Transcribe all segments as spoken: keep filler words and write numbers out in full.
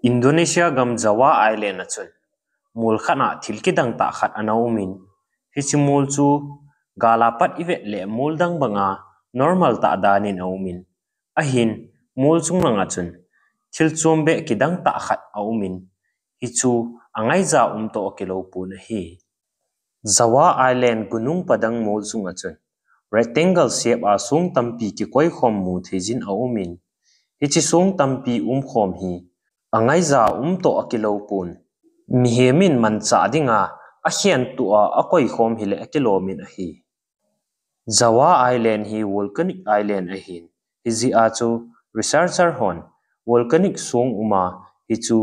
Indonesia gam Java Island a chun mol khat a thil kidang tah khat ana um in, hiche mol chu gal a pat i vet le mol dang banga normal tah dan in a um in, ahin mol chung lang a chun thil chom beh kidang tah khat a um in, hichu a ngaija um toh a kilou pon ahi. Java Island gunung padang mol chung a chun rectangle shape a song tampi kikoi khom mu thei jin a um in, hiche song tampi um khom hi a ngaija um toh a kilou pon. Mihem in manchah dinga a khen tua a koi khom hi le a kilom in ahi. Java Island hi volcanic island ahin, hijeh a chu researcher hon volcanic song um a hichu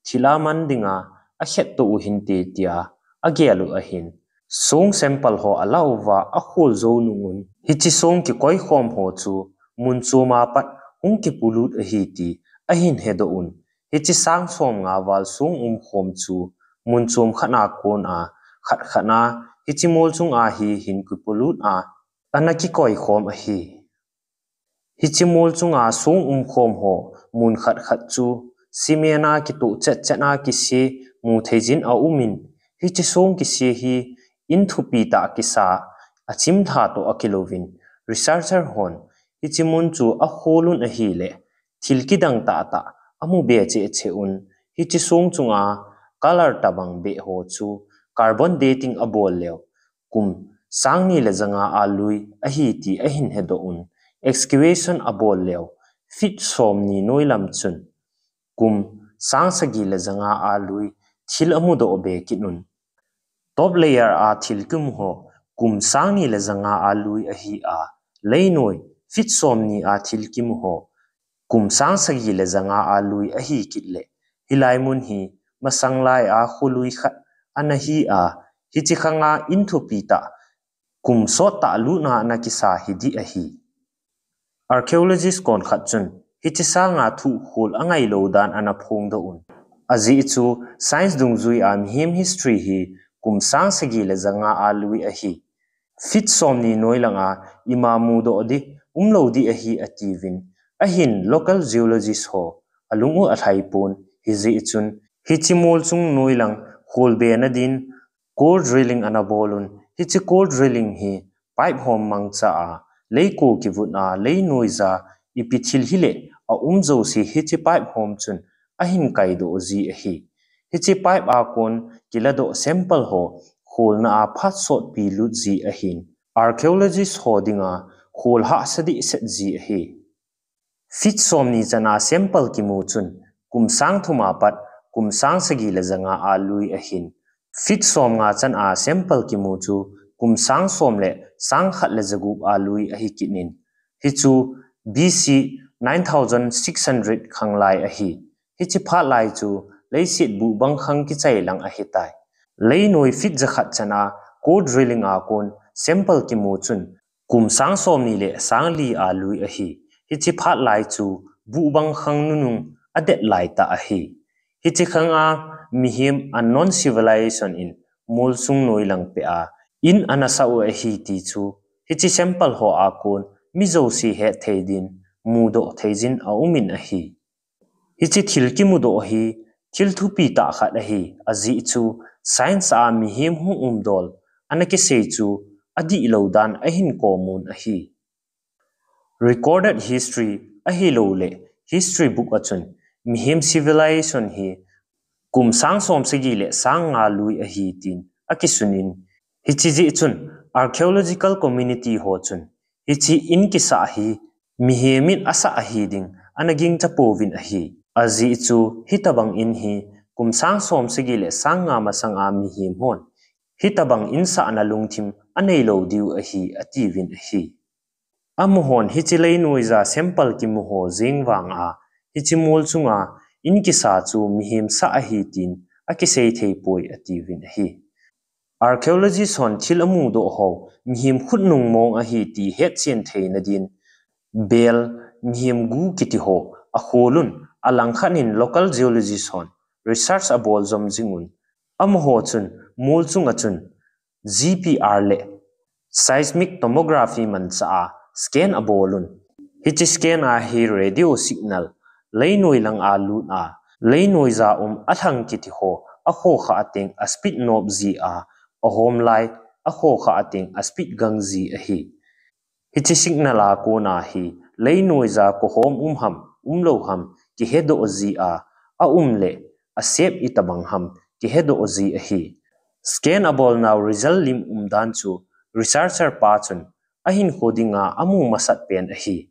thil a man dinga a khet toh u hinte tia a gel u ahin. Song sample ho a la uva a khol jou nung un, hiche song kikoi khom ho chu mun chom a pat hung kipolut ahi ti ahin hedoh un. Hiche sang som nga val song um khom chu mun chom khat a kon a, khat khat a hiche mol chung a hi hin kipolut a, ana kikoi khom ahi. Hiche mol chung a song um khom ho mun khat khat chu cement a kitoh chet chet a kise mu thei jin a um in, hiche song kise hi in thupi tah kisa a chim lha toh a kilouvin, researcher hon hiche mun chu a khol un ahile thil kidang tah tah a mu be cheh cheh un, hiche song chung a color tabang beh ho chu carbon dating a bol leu kum sang ni le ja nga a lui ahi ti ahin hedoh un. Excavation a bol leu feet som ni noi lam chun kum sang sagi le ja nga a lui thil a mudoh be kit un. Top layer a thil kimu ho kum sang ni le ja nga a lui ahi a, leinoi feet som ni a thil kimu ho kum sang sagi le ja nga a lui ahi kit le, hilai mun hi masang lai a kho lui khat ana hi a, hiche khang a in thupi tah kum sot tah lutna ana kisa hi dih ahi. Archaeologist kon khat chun hiche sang a thuh khol a ngai lou dan ana phongdoh un. Ajeh chu science dungjui a mihem history hi kum sang sagi le ja nga a lui ahi. Feet som ni noi lang a ima mudoh dih um lou dih ahi atiuvin, ahin local geologist ho a lung u a lhai pon, hijeh chun hiche mol chung noi lang khol be na din core drilling ana bol un. Hiche core drilling hi pipe hom mangcha a, leiko kivut a, leinoi ja ipi thil hile a um jouse hiche pipe hom chun ahin kaidoh ji ahi. Hiche pipe a kon kiladoh sample ho kholna a phat sotpi lut ji ahin, archaeologist ho dinga khol hahsa dehset ji ahi. Feet som ni chan a sample kimu chun kum sang thum a pat kum sang sagi le ja nga a lui ahin, feet som nga chan a sample kimu chu kum sang som le sang khat le ja gup a lui ahi kit in, hichu B C nine thousand six hundred khang lai ahi. Hiche phat lai chu leiset buh bang khang kichai lang ahitai. Leinoi feet ja khat chan a core drilling a kon sample kimu chun kum sang som ni le sang li a lui ahi. Hiche phat lai chu buh bang khang nunung a det lai tah ahi. Hiche khang a mihem unknown civilization in mol sung noi lang peh a in ana sah u ahi ti chu hiche sample ho a kon mi jouse het thei din mudoh thei jin a um in ahi. Hiche thil kimudoh hi thil thupi tah khat ahi, ajeh chu science a mihem hung umdol ana kisei chu adih lou dan ahin komun ahi. Recorded history ahilou le history book a chun mihem civilization hi kum sang som sagi le sang nga lui ahi tin akisun in, hiche jeh chun archaeological community ho chun hiche in kisah hi mihem in asah ahi ding ana gingcha pouvin ahi. Ajeh chu hitabang in hi kum sang som sagi le sang nga masang a mihem hon hitabang in sahna lungthim anei lou diu ahi atiuvin ahi. Amahon hiche leinoi ja sample kimu ho jeng vang a hiche mol chunga in kisa chu mihem sah ahi tin akisei thei poi atiuvin ahi. Archaeologist hon thil amudoh ho mihem khutnung mong ahi ti hetchen theina din bel, mihem gu kiti ho akhol un, alangkhat in local geologist hon research abol jom jing un. Amaho chun mol chunga chun G P R le seismic tomography mancha a scan abol un. Hiche scan a hi radio signal leinoi lang a lut a, Leinoija um alhang kiti ho, akhohkha a teng a speed nop ji a, ahom lai, akhohkha a teng a speed gang ji ahi. Hiche signal a kona hi, leinoija kohom um ham, umlou ham, kihedoh ji a, aum le, asep itobang ham, kihedoh ji ahi. Scan abolnau result lim umdan chu, researcher pa chun, ahinkho dinga amu masat pen ahi.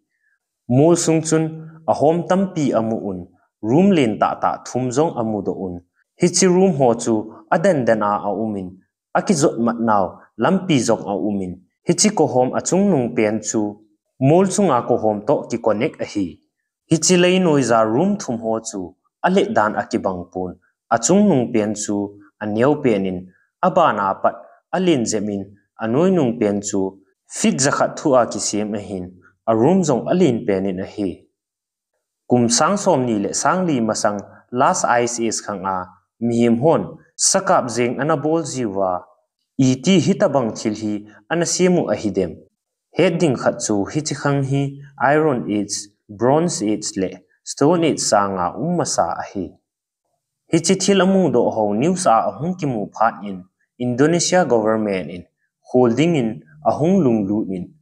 Mol sung chun ahom tampi amu un, room len tahtah thum jong amudoh un. Hiche room ho chu aden den a aum in, akijot matnau lampi jong aum in, hiche kohom achungnung pen chu mol chunga kohom toh kiconnect ahi. Hiche leinoija room thum ho chu alet dan akibang pon, achungnung pen chu aneo pen in, abana pat alen jep in, anoinung pen chu feet jakhat thu a kisem ahin, a room jong alen pen in ahi. Kum sang somni le sang li masang last ice age khang a mihem hon sakap jeng ana bol jiuva, iti hitobang thil hi ana sem u ahidem? Het ding khat chu hiche khang hi Iron Age, Bronze Age le Stone Age sanga um masa ahi. Hiche thil amudoh ho news a ahung kimu phat in Indonesia government in khol dingin ahung lunglut in,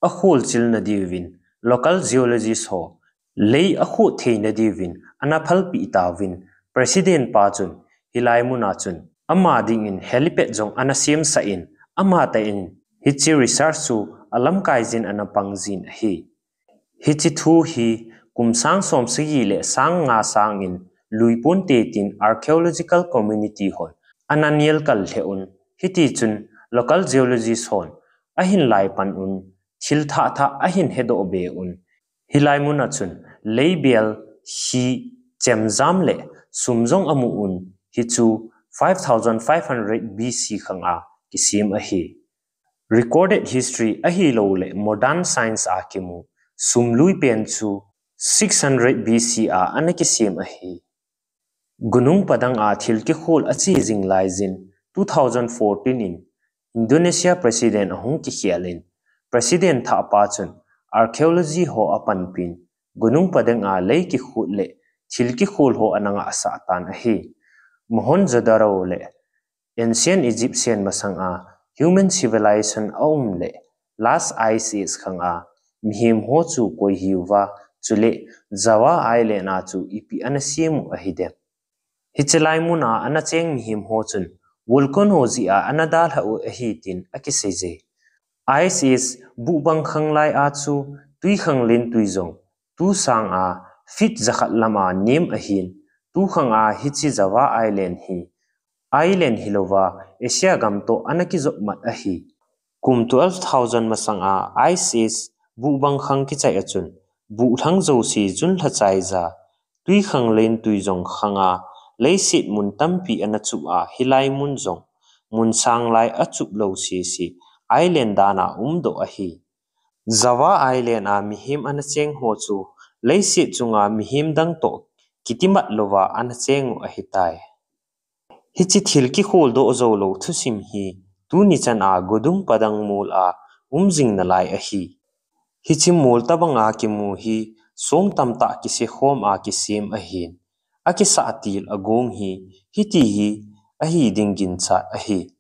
akholchilna diuvin local geologist ho lei akhoh theina diuvin ana phalpeh tauvin, President pa chun hilai muna chun ama dingin helipad jong ana semsah in, amatah in hiche research chu alamkai jin ana pang jin ahi. Hiche thu hi kum sang somsagi le sang nga sangin lui ponte tin archaeological community hon ana nelkal lheh un, hitichun local geologist hon ahin laipan un, thil thahthah ahin hedoh be un. Hilai muna chun leibel, hi, chemjam le sum jong amu un, hichu five thousand five hundred B C khang a kisem ahi. Recorded history ahilou le modern science a kimu sum lui pen chu six hundred B C a ana kisem ahi. Gunung padang a thil kikhol ache jing laijin two thousand fourteen in Indonesia President ahung kikhel in, President thahpa chun archaeology ho apanpin, gunung padang a lei kikhol le thil kikhol ho ana ngahsah tan ahi. Mohenjo-daro le Ancient Egyptian masang a human civilization aum le last ice age khang a mihem ho chu koi hiuva, chule Java Island a chu ipi ana sem u ahidem? Hiche lai muna ana cheng mihem ho chun volcano jeh a ana dalhah u ahi tin akiseije. Ice age buhbang khang lai a chu twikhanglen twi jong tu sang a feet jakhat lam a nem ahin, tu khang a hiche Java Island hi island hilouva Asia gam toh ana kijop mat ahi. Kum twelve thousand masang a ice age buhbang khang kichai a chun buhlhang jouse junlha chai ja, twikhanglen twi jong khang a leiset mun tampi ana chup a, hilai mun jong mun sang lai achup lou sese island dan a umdoh ahi. Java Island a mihem ana cheng ho chu leiset chunga mihem dang toh kitimat louva ana cheng u ahitai. Hiche thil kikholdoh joulou thusim hi tuni chan a Godung Padang mol a um jing nalai ahi. Hiche mol tobang a kimu hi som tamtah kisekhom a kisem ahin, akisah til agong hi hiti hi ahi ding ginchat ahi.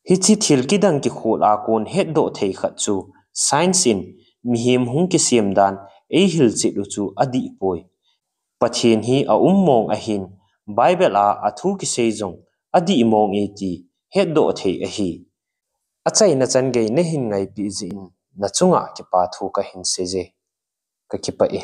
Hiche thil kidang kikhol a kon hetdoh thei khat chu science in mihem hung kisem dan eihilchet u chu adihpoi. Pathen hi aum mong ahin, Bible a athu kisei jong adih mong e ti hetdoh thei ahi. Achaina chan gei nahin ngaipeh jeh in nachunga kipa thu kahin seije. Kakipah e.